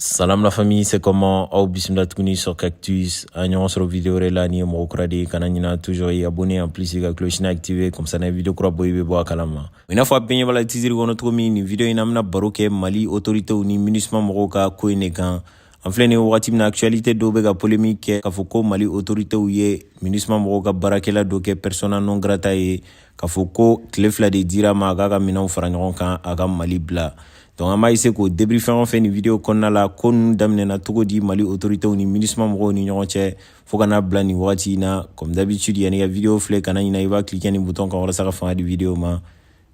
Salam la famille, c'est comment? Aw bisimila tuguni sur Cactus. A ɲɔgɔn sɔrɔ vidéo wɛrɛ la. Ni ye mɔgɔ kura de ye, kana ɲina toujours i abonner, en plus i ka cloche activer, comme ça n'a vidéo kura bɔ, i bɛ bɔ a kalama. I n'a fɔ a bɛɛ ɲɛ b'a la titre kɔnɔ cogo min, nin vidéo in na, an bɛna baro kɛ Mali autorités ni MINUSMA mɔgɔw ka ko in de kan. An filɛ nin wagati min na, actualité dɔw bɛ ka polémique kɛ k'a fɔ ko Mali autorités ye MINUSMA mɔgɔw ka baarakɛla dɔ kɛ persona non grata ye, k'a fɔ ko tile 2 de dira ma, a k'a ka minɛnw fara ɲɔgɔn kan, a ka Mali bila. Donc an b'a essayer k'o débriefer fɛn o fɛn nin vidéo kɔnɔna la, ko ninnu daminɛna cogo di Mali autorités ni MINUSMA mɔgɔw ni ɲɔgɔn cɛ fo ka n'a bila nin wagati in na. Comme d'habitude, yanni ka vidéo filɛ, kana ɲina i b'a cliquer nin bouton kan walasa ka fanga di vidéo ma.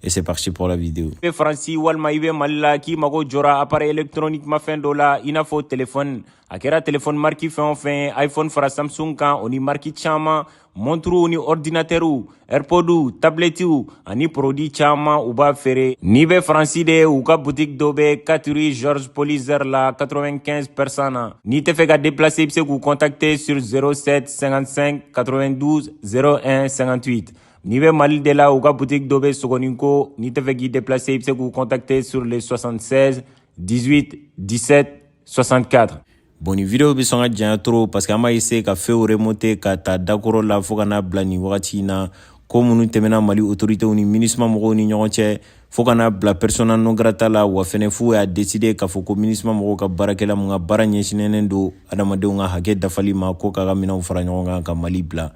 Et c'est parti pour la vidéo. I bɛ Faransi walima i bɛ Mali la, k'i mago jɔra appareil électronique ma fɛn dɔ la, i n'a fɔ téléphone, a kɛra téléphone marque fɛn o fɛn, iPhone fara Samsung kan, o ni marque caman, montre ni ordinateur, AirPods, tablette ani produit caman, u b'a feere. N'i bɛ Faransi de, u ka boutique dɔ bɛ 4 rue Georges Polizer la, 95% na. N'i tɛ fɛ ka déplacer, i bɛ se k'u contacter sur 07 55 92 01 58. N'i bɛ Mali de la, u ka boutique dɔ bɛ Sogoninko. N'i tɛ fɛ k'i déplacer, i bɛ se k'u contacter sur les 76 18 17 64. Bon, nin vidéo bɛ sɔn ka janya trop, parce que an b'a essayer ka fɛnw remonter ka taa dakɔrɔ la fo ka n'a bila nin wagati in na, ko minnu tɛmɛna Mali autorités ni MINUSMA mɔgɔw ni ɲɔgɔn cɛ fo ka n'a bila persona non grata la. Wa fɛnɛ f'u y'a décider k'a fɔ ko MINUSMA mɔgɔw ka baarakɛla mun ka baara ɲɛsinnen don adamadenw ka hakɛ dafali ma, ko k'a ka minɛnw fara ɲɔgɔn kan ka Mali bila.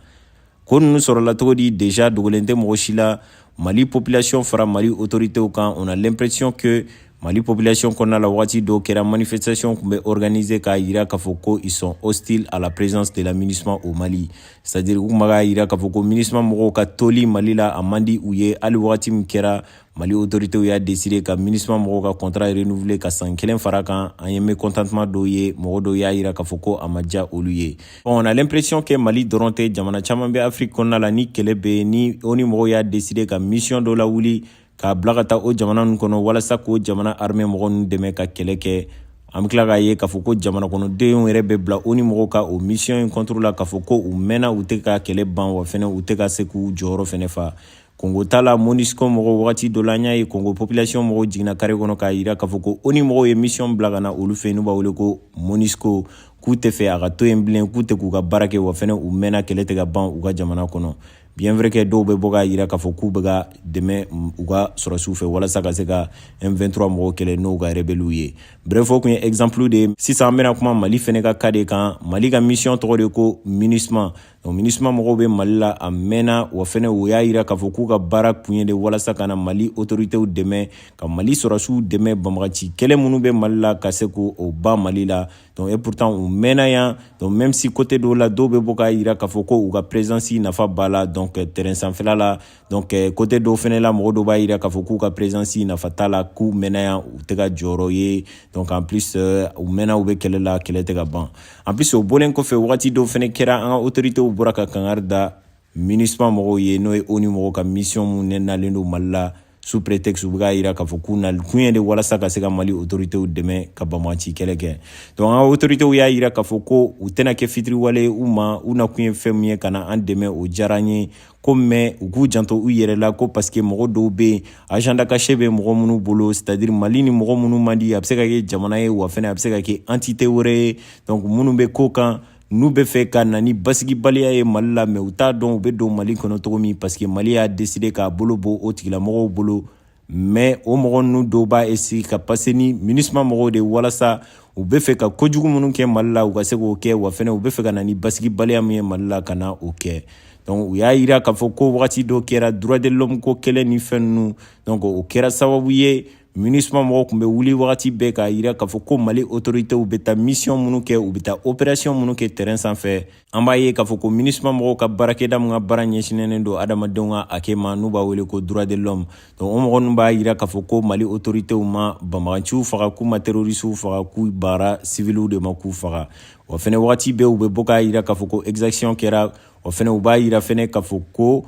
Ko ninnu sɔrɔla cogo di? Déjà dogolen tɛ mɔgɔ si la, Mali population fara Mali autorités kan. On a l'impression que Mali population kɔnɔna la, wagati dɔw kɛra, manifestation tun bɛ organiser k'a yira k'a fɔ ko ils sont hostiles à la présence de la MINUSMA au Mali, c'est-à-dire u tun b'a k'a yira k'a fɔ ko MINUSMA mɔgɔw ka toli Mali la, a man di u ye. Hali wagati min kɛra, Mali autorités y'a décidé ka MINUSMA mɔgɔw ka contrat renouveler ka san 1 fara kan, an ye mécontentement dɔw ye, mɔgɔ dɔw y'a yira k'a fɔ ko a ma diya olu ye. Bon, on a l'impression que Mali dɔrɔn tɛ, jamana caman bɛ Afrique kɔnɔna la, ni kɛlɛ bɛ yen, ni ONU mɔgɔw y'a décidé ka mission dɔ lawuli k'a bila ka taa o jamana ninnu kɔnɔ walasa k'o jamana armée mɔgɔ ninnu dɛmɛ ka kɛlɛ kɛ, an bɛ tila k'a ye k'a fɔ ko jamana kɔnɔdenw yɛrɛ bɛ bila ONU mɔgɔw ka o mission in contre la, k'a fɔ ko u mɛnna, u tɛ ka kɛlɛ ban, wa fɛnɛ u tɛ ka se k'u jɔyɔrɔ fɛnɛ fa. Kongo ta la, MONUSCO mɔgɔw, wagati dɔ la, an y'a ye Kongo population mɔgɔw jiginna carré kɔnɔ k'a yira k'a fɔ ko ONU mɔgɔw ye mission bila ka na olu fɛ yen, n'u b'a wele ko MONUSCO, k'u tɛ fɛ a ka to yen bilen, k'u tɛ k'u ka baara kɛ, wa fɛnɛ u mɛnna, kɛlɛ tɛ ka ban u ka jamana kɔnɔ, bien vrai que dɔw bɛ bɔ k'a yira k'a fɔ k'u bɛ ka dɛmɛ u ka sɔrɔsiw fɛ walasa ka se ka M23 mɔgɔw kɛlɛ, n'o ka rebelles ye. Bref, o kun ye exemple de ye. Sisan an bɛna kuma Mali fɛnɛ ka cas de kan. Mali ka mission tɔgɔ de ko MINUSMA. Donc MINUSMA mɔgɔw bɛ Mali la a mɛnna, wa fɛnɛ u y'a yira k'a fɔ k'u ka baara kun ye de walasa ka na Mali autorités dɛmɛ, ka Mali sɔrɔsiw dɛmɛ, banbagaci kɛlɛ minnu bɛ Mali la, ka se k'o ban Mali la. Donc et pourtant u mɛnna yan. Donc même si côté dɔw la, dɔw bɛ bɔ k'a yira k'a fɔ ko u ka présence nafa b'a la, donc terrain sanfɛla la, donc côté dɔw fɛnɛ la, mɔgɔ dɔw b'a yira k'a fɔ k'u ka présence nafa t'a la, k'u mɛnna yan, u tɛ ka jɔyɔrɔ ye. Donc en plus u mɛnna, u bɛ kɛlɛ la, kɛlɛ tɛ ka ban. En plus, o bɔlen kɔfɛ, wagati dɔw fɛnɛ kɛra, an ka autorités bɔra ka kangari da MINUSMA mɔgɔw ye, n'o ye ONU mɔgɔw ka mission mun nalen don Mali la, sous prétexte u bɛ k'a yira k'a fɔ k'u nali kun ye de walasa ka se ka Mali autorités dɛmɛ ka banbagaci kɛlɛ kɛ. Donc an ka autorités y'a yira k'a fɔ ko u tɛna kɛ fitiriwale ye u ma, u nakun ye fɛn min ye ka na an dɛmɛ, o diyara an ye ko, mais u k'u janto u yɛrɛ la, ko parce que mɔgɔ dɔw bɛ yen, agenda caché bɛ mɔgɔ minnu bolo, c'est à dire Mali ni mɔgɔ minnu man di, a bɛ se ka kɛ jamana ye, wa fɛnɛ a bɛ se ka kɛ entité wɛrɛ ye, donc minnu bɛ ko kan, n'u bɛ fɛ ka na ni basigibaliya ye Mali la, mais u t'a dɔn u bɛ don Mali kɔnɔ cogo min, parce que Mali y'a décidé k'a bolo bɔ o tigilamɔgɔw bolo. Mais o mɔgɔ ninnu dɔw b'a essayer ka passer ni MINUSMA mɔgɔw de walasa u bɛ fɛ ka kojugu minnu kɛ Mali la, u ka se k'o kɛ, wa fɛnɛ u bɛ fɛ ka na ni basigibaliya min ye Mali la, ka na o kɛ. Donc u y'a yira k'a fɔ ko wagati dɔ kɛra, droit de l'homme ko kɛlɛ ni fɛn ninnu, donc o kɛra sababu ye, MINUSMA mɔgɔw tun bɛ wuli wagati bɛɛ k'a yira k'a fɔ ko Mali autorités bɛ taa mission minnu kɛ, u bɛ taa opération minnu kɛ terrain sanfɛ, an b'a ye k'a fɔ ko MINUSMA mɔgɔw ka baarakɛda min ka baara ɲɛsinnen don adamadenw ka hakɛ ma, n'u b'a wele ko droit de l'homme, donc o mɔgɔ ninnu b'a yira k'a fɔ ko Mali autorités ma banbaganciw faga, k'u ma terroristes faga, k'u baara civiliw de ma k'u faga. Wa fɛnɛ wagati bɛɛ u bɛ bɔ k'a yira k'a fɔ ko exaction kɛra, wa fɛnɛ u b'a yira fɛnɛ k'a fɔ ko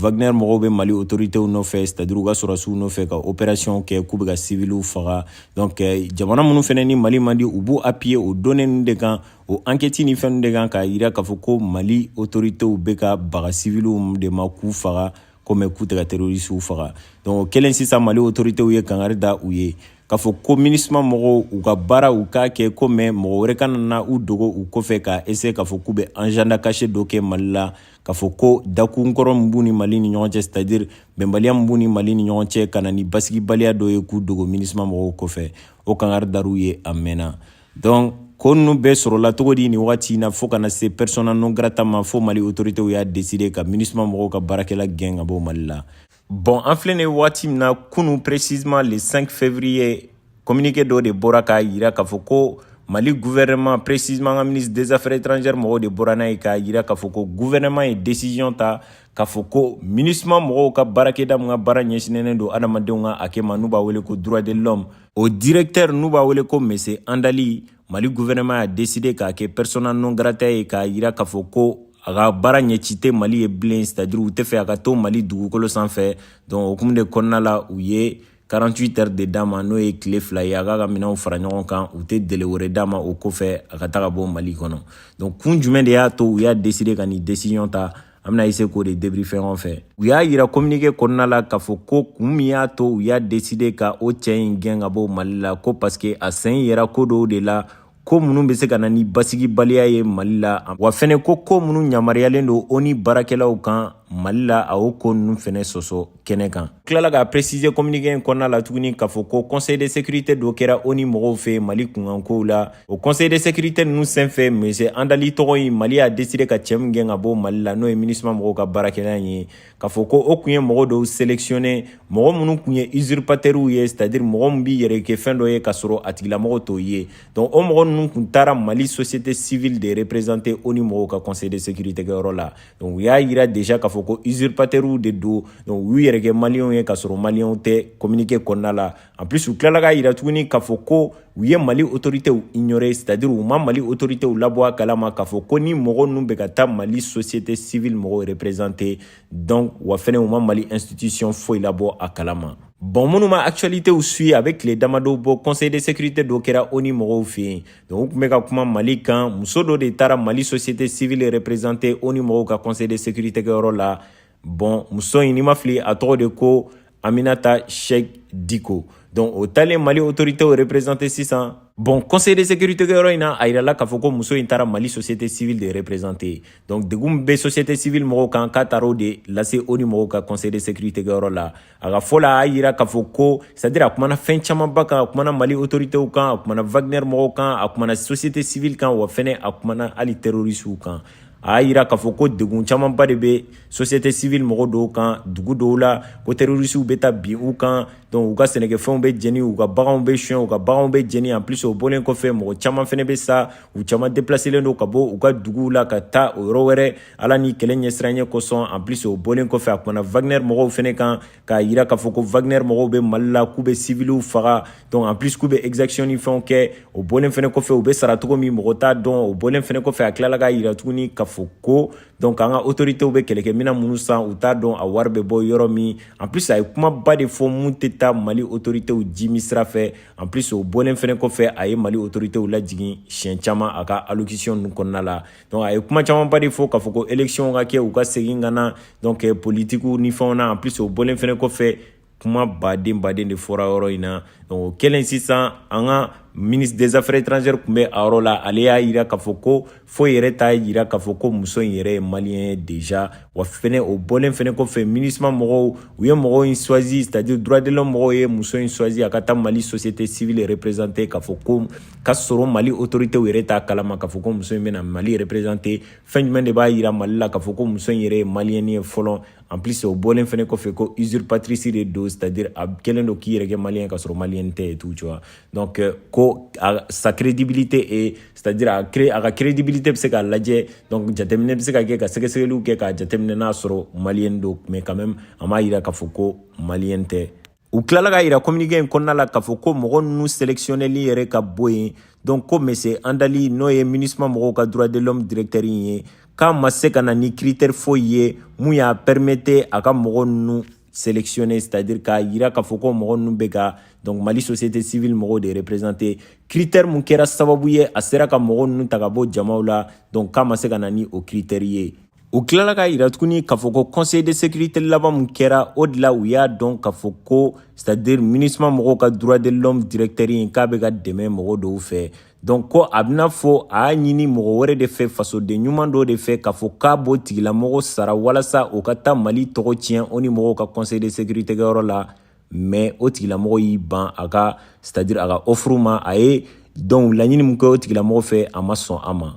Wagner mɔgɔw bɛ Mali autorités nɔfɛ, c'est à dire u ka sɔrɔsiw nɔfɛ ka opération kɛ, k'u bɛ ka civiliw faga. Donc jamana minnu fɛnɛ ni Mali man di, u b'u appuyer o données ninnu de kan, o enquête ni fɛn de kan, k'a yira k'a fɔ ko Mali autorités bɛ ka baga civiliw de ma k'u faga, komi k'u tɛ ka terroristes faga. Donc o kɛlen sisan, Mali autorités ye kangari da u ye. k'a fɔ ko MINUSMA mɔgɔw u ka baara u k'a kɛ ko, mais mɔgɔ wɛrɛ kana na u dogo u kɔfɛ ka essayer k'a fɔ k'u bɛ agenda caché dɔ kɛ Mali la, k'a fɔ ko dakunkɔrɔ min b'u ni Mali ni ɲɔgɔn cɛ, c'est à dire bɛnbaliya min b'u ni Mali ni ɲɔgɔn cɛ, ka na ni basigibaliya dɔ ye k'u dogo MINUSMA mɔgɔw kɔfɛ. O kangari dar'u ye a mɛnna. Donc ko ninnu bɛɛ sɔrɔla cogo di nin wagati in na, fo kana se persona non grata ma, fo Mali autorités y'a décider ka MINUSMA mɔgɔw ka baarakɛla gɛn ka bɔ Mali la? Bon, an filɛ nin waati min na, kunu, précisément le 5 février, communiqué dɔ de bɔra k'a yira k'a fɔ ko Mali gouvernement, précisément an ka ministre des Affaires étrangères mɔgɔw de bɔra n'a ye, k'a yira k'a fɔ ko gouvernement ye décision ta k'a fɔ ko MINUSMA mɔgɔw ka baarakɛda min ka baara ɲɛsinnen don adamadenw ka hakɛ ma, n'u b'a wele ko droit de l'homme, o directeur n'u b'a wele ko monsieur Andali, Mali gouvernement y'a décidé k'a kɛ persona non grata ye, k'a yira k'a fɔ ko a ka baara ɲɛci tɛ Mali ye bilen, c'est à dire u tɛ fɛ a ka to Mali dugukolo sanfɛ. Donc o hukumu de kɔnɔna la, u ye 48 heures de d'a ma, n'o ye tile 2 ye, a k'a ka minɛnw fara ɲɔgɔn kan. U tɛ délai wɛrɛ d'a ma o kɔfɛ, a ka taga bɔ Mali kɔnɔ. Donc kun jumɛn de y'a to u y'a décider ka nin décision ta? An bɛna essayer k'o de débriefer ɲɔgɔn fɛ. U y'a yira communiqué kɔnɔna la k'a fɔ ko kun min y'a to u y'a décider ka o cɛ in gɛn ka bɔ Mali la, ko parce que a sen yera ko dɔw de la, ko minnu bɛ se ka na ni basigibaliya ye Mali la, wa fɛnɛ ko minnu yamaruyalen don ONU baarakɛlaw kan Mali la, a o ko ninnu fɛnɛ sɔsɔ kɛnɛ kan. Tilala k'a préciser communiqué in kɔnɔna la tuguni k'a fɔ ko conseil de sécurité dɔ kɛra ONU mɔgɔw fɛ Mali kunkankow la. O conseil de sécurité ninnu senfɛ, monsieur Andali tɔgɔ in, Mali y'a décidé ka cɛ min gɛn ka bɔ Mali la, n'o ye MINUSMA mɔgɔw ka baarakɛla ye, k'a fɔ ko o kun ye mɔgɔ dɔw sélectionné, mɔgɔ minnu kun ye usurpateurs ye, c'est à dire mɔgɔ min b'i yɛrɛ kɛ fɛn dɔ ye k'a sɔrɔ a tigilamɔgɔ t'o ye. Donc o mɔgɔ ninnu kun taara Mali société civile de représenter ONU mɔgɔw ka conseil de sécurité kɛyɔrɔ la. Donc u y'a yira déjà k'a fɔ ko usurpateurs de don. Donc u y'u yɛrɛ kɛ maliyɛnw ye k'a sɔrɔ maliyɛnw tɛ, communiqué kɔnɔna la. En plus, u tilala k'a yira tuguni k'a fɔ ko u ye Mali autorités ignorer, c'est à dire u ma Mali autorités labɔ a kalama k'a fɔ ko ni mɔgɔ ninnu bɛ ka taa Mali société civile mɔgɔw représenter. Donc wa fɛnɛ, u ma Mali institution foyi labɔ a kalama. Bon, minnu ma actualité suit, a bɛ tile damadɔ bɔ, conseil de sécurité dɔ kɛra ONU mɔgɔw fɛ yen. Donc u tun bɛ ka kuma Mali kan. Muso dɔ de taara Mali société civile représenter ONU mɔgɔw ka conseil de sécurité kɛyɔrɔ la. Bon, muso in, n'i ma fili, a tɔgɔ de ko Aminata Cheick Dicko. Donc o taalen Mali autorités représenter sisan, bon, conseil de sécurité kɛyɔrɔ in na, a yirala k'a fɔ ko muso in taara Mali société civile de représenter. Donc degun min bɛ société civile mɔgɔw kan, k'a taara o de lase ONU mɔgɔw ka conseil de sécurité kɛyɔrɔ la. A ka fɔ la, a y'a yira k'a fɔ ko, c'est à dire a kumana fɛn camanba kan. A kumana Mali autorités kan, a kumana Wagner mɔgɔw kan, a kumana société civile kan, wa fɛnɛ a kumana hali terroristes kan. A y'a yira k'a fɔ ko degun camanba de bɛ société civile mɔgɔ dɔw kan dugu dɔw la, ko terroristes bɛ taa bin u kan, donc u ka sɛnɛkɛfɛnw bɛ jeni, u ka baganw bɛ suɲɛ, u ka baganw bɛ jeni. En plus, o bɔlen kɔfɛ, mɔgɔ caman fɛnɛ bɛ sa, u caman déplacelen don ka bɔ u ka duguw la ka taa o yɔrɔ wɛrɛ, Ala ni kɛlɛ ɲɛsiranɲɛ kosɔn. En plus, o bɔlen kɔfɛ, a kumana Wagner mɔgɔw fɛnɛ kan, k'a yira k'a fɔ ko Wagner mɔgɔw bɛ Mali la, k'u bɛ civiliw faga, donc en plus k'u bɛ exaction ni fɛnw kɛ. O bɔlen fɛnɛ kɔfɛ, u bɛ sara cogo min, mɔgɔ t'a dɔn. O bɔlen fɛnɛ kɔfɛ, a tilala k'a yira tuguni k'a fɔ ko donc an ka autorités bɛ kɛlɛkɛminɛn minnu san, u t'a dɔn a wari bɛ bɔ yɔrɔ min. En plus, a ye kumaba de fɔ mun tɛ taa Mali autorités jimi sira fɛ. En plus, o bɔlen fɛnɛ kɔfɛ, a ye Mali autorités lajigin siɲɛ caman a ka allocution ninnu kɔnɔna la. Donc a ye kuma camanba de fɔ k'a fɔ ko élection ka kɛ, u ka segin ka na donc politique ni fɛnw na. En plus, o bɔlen fɛnɛ kɔfɛ, kuma baden baden de fɔra yɔrɔ in na. Donc o kɛlen sisan, an ka ministre des Affaires étrangères tun bɛ a yɔrɔ la, ale y'a yira k'a fɔ ko foyi yɛrɛ t'a yira k'a fɔ ko muso in yɛrɛ ye maliyɛn ye déjà. Wa fɛnɛ, o bɔlen fɛnɛ kɔfɛ, MINUSMA mɔgɔw, u ye mɔgɔw in choisi, c'est à dire droit de l'homme mɔgɔw ye muso in choisi a ka taa Mali société civile représenter, k'a fɔ ko k'a sɔrɔ Mali autorités yɛrɛ t'a kalama k'a fɔ ko muso in bɛna Mali représenter. Fɛn jumɛn de b'a yira Mali la k'a fɔ ko muso in yɛrɛ ye maliyɛn ye fɔlɔ? En plus, o bɔlen fɛnɛ kɔfɛ, ko usurpatrice de don, c'est à dire a kɛlen don k'i yɛrɛ kɛ maliyɛn k'a sɔrɔ maliyɛn tɛ et tout, tu vois. Donc ko sa crédibilité est, c'est à dire a ka crédibilité bɛ se k'a lajɛ, donc jateminɛ bɛ se ka kɛ, ka sɛgɛsɛgɛliw kɛ k'a jateminɛ n'a sɔrɔ maliyɛn don, mais quand même a m'a yira k'a fɔ ko maliyɛn tɛ. U tilala k'a yira communiqué in kɔnɔna la k'a fɔ ko mɔgɔ ninnu sélectionneli yɛrɛ ka bɔ yen, donc ko monsieur Andali, n'o ye MINUSMA mɔgɔw ka droit de l'homme directeur ye, k'a ma se ka na ni critère foyi ye mun y'a permettre a ka mɔgɔ ninnu sélectionner, c'est-à-dire k'a yira k'a fɔ ko mɔgɔ ninnu bɛ ka donc Mali société civile mɔgɔw de représenter. Critère mun kɛra sababu ye a sera ka mɔgɔ ninnu ta ka bɔ jamaw la, donc k'a ma se ka na ni o critère ye. U tilala k'a yira tuguni k'a fɔ ko Conseil de sécurité laban min kɛra, o de la u y'a dɔn k'a fɔ ko, c'est à dire, MINUSMA mɔgɔw ka droit de l'homme directeur in, k'a bɛ ka dɛmɛ mɔgɔ dɔw fɛ. Donc ko a bɛna fɔ a y'a ɲini mɔgɔ wɛrɛ de fɛ, fasoden ɲuman dɔ de fɛ, k'a fɔ k'a b'o tigilamɔgɔ sara walasa o ka taa Mali tɔgɔ tiɲɛ o ni mɔgɔw ka Conseil de sécurité kɛyɔrɔ la. Mais o tigilamɔgɔ y'i ban a ka, c'est à dire, a ka offre ma. A ye donc laɲini min kɛ o tigilamɔgɔ fɛ, a ma sɔn a ma.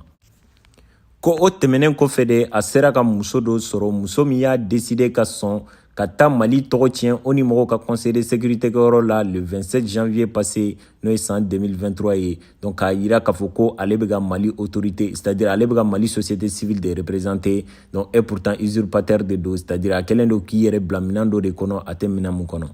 Ko o tɛmɛnen kɔfɛ de, a sera ka muso dɔ sɔrɔ, muso min y'a décidé ka sɔn ka taa Mali tɔgɔ tiɲɛ o ni mɔgɔw ka Conseil de sécurité kɛyɔrɔ la le 27 janvier passé, n'o ye san 2023 ye. Donc k'a yira k'a fɔ ko ale bɛ ka Mali autorité, c'est à dire ale bɛ ka Mali société civile de représenter. Donc et pourtant usurpateur de don, c'est à dire a kɛlen don k'i yɛrɛ bila minɛn dɔ de kɔnɔ, a tɛ minɛn mun kɔnɔ.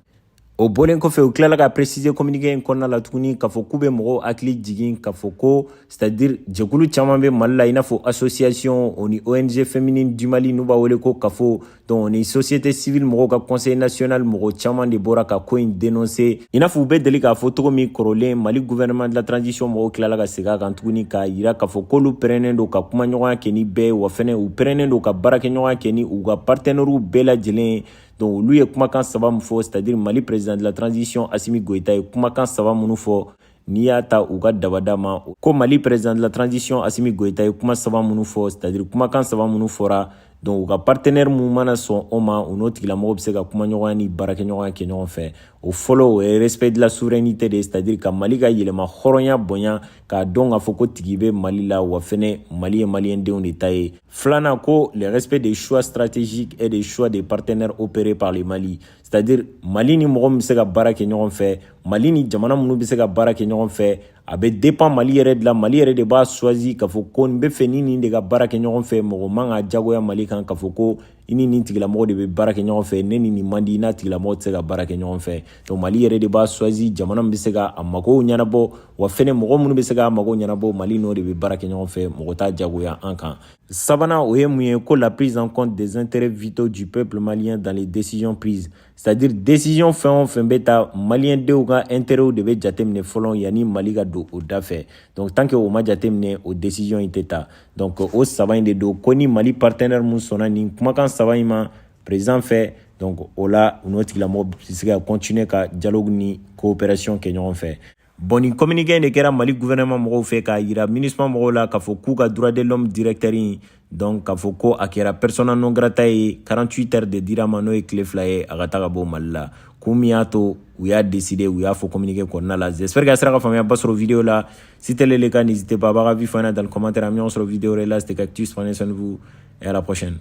O bɔlen kɔfɛ, u tilala ka préciser communiqué in kɔnɔna la tuguni k'a fɔ k'u bɛ mɔgɔw hakili jigin k'a fɔ ko, c'est à dire, jɛkulu caman bɛ Mali la, i n'a fɔ association o ni ONG féminine du Mali, n'u b'a wele ko CAFO, donc o ni société civile mɔgɔw ka Conseil national, mɔgɔ caman de bɔra ka ko in dénoncer. I n'a fɔ u bɛ deli k'a fɔ cogo min kɔrɔlen, Mali gouvernement de la transition mɔgɔw tilala ka segin a kan tuguni k'a yira k'a fɔ k'olu pɛrɛnnen don ka kumaɲɔgɔnya kɛ ni bɛɛ ye, wa fɛnɛ u pɛrɛnnen don ka baarakɛɲɔgɔnya kɛ ni u ka partenaires bɛɛ lajɛlen ye. Donc olu ye kumakan saba min fɔ, c'est à dire Mali président de la transition Assimi Goïta ye kumakan saba minnu fɔ, n'i y'a ta u ka dabada ma, ko Mali président de la transition Assimi Goïta ye kuma saba minnu fɔ, c'est à dire kumakan saba minnu fɔra, donc u ka partenaire mun mana sɔn o ma, u n'o tigilamɔgɔ bɛ se ka kumaɲɔgɔnya ni baarakɛɲɔgɔnya kɛ ɲɔgɔn fɛ. O fɔlɔ, o ye respect de la souveraineté de, c'est à dire ka Mali ka yɛlɛma hɔrɔnya bonya, k'a dɔn k'a fɔ ko tigi bɛ Mali la, wa fɛnɛ Mali ye maliyɛndenw de ta ye. Filanan, ko le respect des choix stratégiques et des choix des partenaires opérés par le Mali, c'est à dire Mali ni mɔgɔ min bɛ se ka baara kɛ ɲɔgɔn fɛ, Mali ni jamana minnu bɛ se ka baara kɛ ɲɔgɔn fɛ, a bɛ dépend Mali yɛrɛ de la. Mali yɛrɛ de b'a choisi k'a fɔ ko n bɛ fɛ ni nin de ka baara kɛ ɲɔgɔn fɛ. Mɔgɔ man ka jagoya Mali kan k'a fɔ ko i ni nin tigilamɔgɔ de bɛ baara kɛ ɲɔgɔn fɛ, ne ni nin man di, n'a tigilamɔgɔ tɛ se ka baara kɛ ɲɔgɔn fɛ. Donc Mali yɛrɛ de b'a choisi jamana min bɛ se ka a magow ɲɛnabɔ, wa fɛnɛ mɔgɔ minnu bɛ se k'a mago ɲɛnabɔ, Mali n'o de bɛ baara kɛ ɲɔgɔn fɛ, mɔgɔ t'a jagoya an kan. Sabanan, o ye mun ye? Ko la prise en compte des intérêts vitaux du peuple malien dans les décisions prises, c'est-à-dire décision fɛn o fɛn bɛ ta, maliyɛndenw ka intérêts de bɛ jateminɛ fɔlɔ yanni Mali ka don o da fɛ. Donc tant que o ma jateminɛ, o décision in tɛ ta. Donc o saba in de don, ko ni Mali partenaire mun sɔnna nin kumakan saba in ma président fɛ, donc o la u n'o tigilamɔgɔ bɛ se ka continuer ka dialogue ni coopération kɛ ɲɔgɔn fɛ. Bon, nin communiqué in de kɛra Mali gouvernement mɔgɔw fɛ k'a yira MINUSMA mɔgɔw la k'a fɔ k'u ka droit de l'homme directeur in, donc k'a fɔ ko a kɛra persona non grata ye. 48 heures de dira ma, n'o ye tile 2 ye, a ka taa ka bɔ Mali la. Kun min y'a to u y'a décidé, u y'a fɔ communiqué kɔnɔna la. J'espère que a sera ka faamuyaba sɔrɔ vidéo la. Si tel est le cas, n'hésitez pas à b'a avis fana dans le commentaire. An bɛ ɲɔgɔn sɔrɔ vidéo wɛrɛ la. C'était Cactus, prenez soin de vous et à la prochaine.